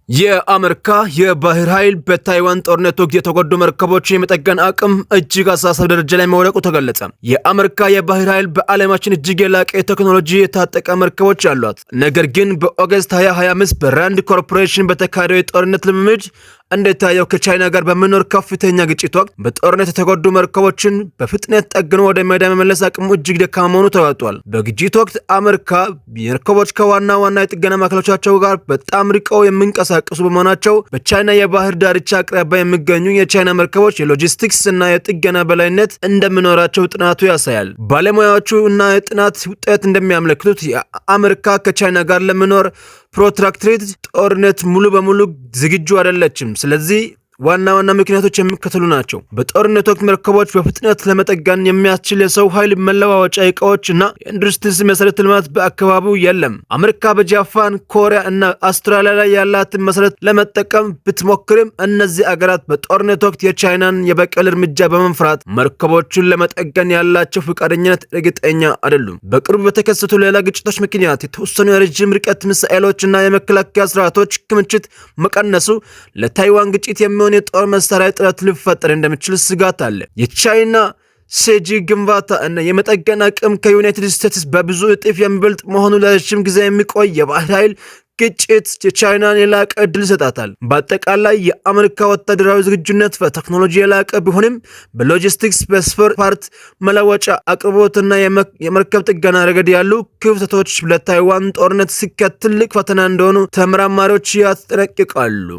የአሜሪካ የባህር ኃይል በታይዋን ጦርነት ወቅት የተጎዱ መርከቦችን የመጠገን አቅም እጅግ አሳሳቢ ደረጃ ላይ መውደቁ ተገለጸ። የአሜሪካ የባህር ኃይል በዓለማችን እጅግ የላቀ የቴክኖሎጂ የታጠቀ መርከቦች አሏት። ነገር ግን በ August 2025 በራንድ ኮርፖሬሽን በተካሄደው የጦርነት ልምምድ እንደታየው ከቻይና ጋር በሚኖር ከፍተኛ ግጭት ወቅት በጦርነት የተጎዱ መርከቦችን በፍጥነት ጠግኖ ወደ ሜዳ መመለስ አቅሙ እጅግ ደካማ መሆኑ ተገልጧል። በግጭት ወቅት አሜሪካ መርከቦች ከዋና ዋና የጥገና ማዕከሎቻቸው ጋር በጣም ርቀው የሚንቀሳቀሱ በመሆናቸው በቻይና የባህር ዳርቻ አቅራቢያ የሚገኙ የቻይና መርከቦች የሎጂስቲክስ እና የጥገና በላይነት እንደሚኖራቸው ጥናቱ ያሳያል። ባለሙያዎቹ እና የጥናት ውጤት እንደሚያመለክቱት የአሜሪካ ከቻይና ጋር ለሚኖር protracted ጦርነት ሙሉ በሙሉ ዝግጁ አይደለችም። ስለዚህ ዋና ዋና ምክንያቶች የሚከተሉ ናቸው። በጦርነት ወቅት መርከቦች በፍጥነት ለመጠገን የሚያስችል የሰው ኃይል፣ መለዋወጫ እቃዎች እና የኢንዱስትሪ መሰረተ ልማት በአካባቢው የለም። አሜሪካ በጃፓን፣ ኮሪያ እና አውስትራሊያ ላይ ያላትን መሰረት ለመጠቀም ብትሞክርም እነዚህ አገራት በጦርነት ወቅት የቻይናን የበቀል እርምጃ በመፍራት መርከቦቹን ለመጠገን ያላቸው ፈቃደኝነት እርግጠኛ አይደሉም። በቅርቡ በተከሰቱ ሌላ ግጭቶች ምክንያት የተወሰኑ የረጅም ርቀት ሚሳኤሎች እና የመከላከያ ስርዓቶች ክምችት መቀነሱ ለታይዋን ግጭት የሚሆን የጦር መሳሪያ እጥረት ሊፈጠር እንደሚችል ስጋት አለ። የቻይና CG ግንባታ እና የመጠገን አቅም ከዩናይትድ ስቴትስ በብዙ እጥፍ የሚበልጥ መሆኑ ለረጅም ጊዜ የሚቆይ የባህር ኃይል ግጭት የቻይናን የላቀ እድል ይሰጣታል። በአጠቃላይ የአሜሪካ ወታደራዊ ዝግጁነት በቴክኖሎጂ የላቀ ቢሆንም በሎጂስቲክስ፣ በ spare part መለወጫ አቅርቦትና የመርከብ ጥገና ረገድ ያሉ ክፍተቶች ለታይዋን ጦርነት ስኬት ትልቅ ፈተና እንደሆኑ ተመራማሪዎች ያስጠነቅቃሉ።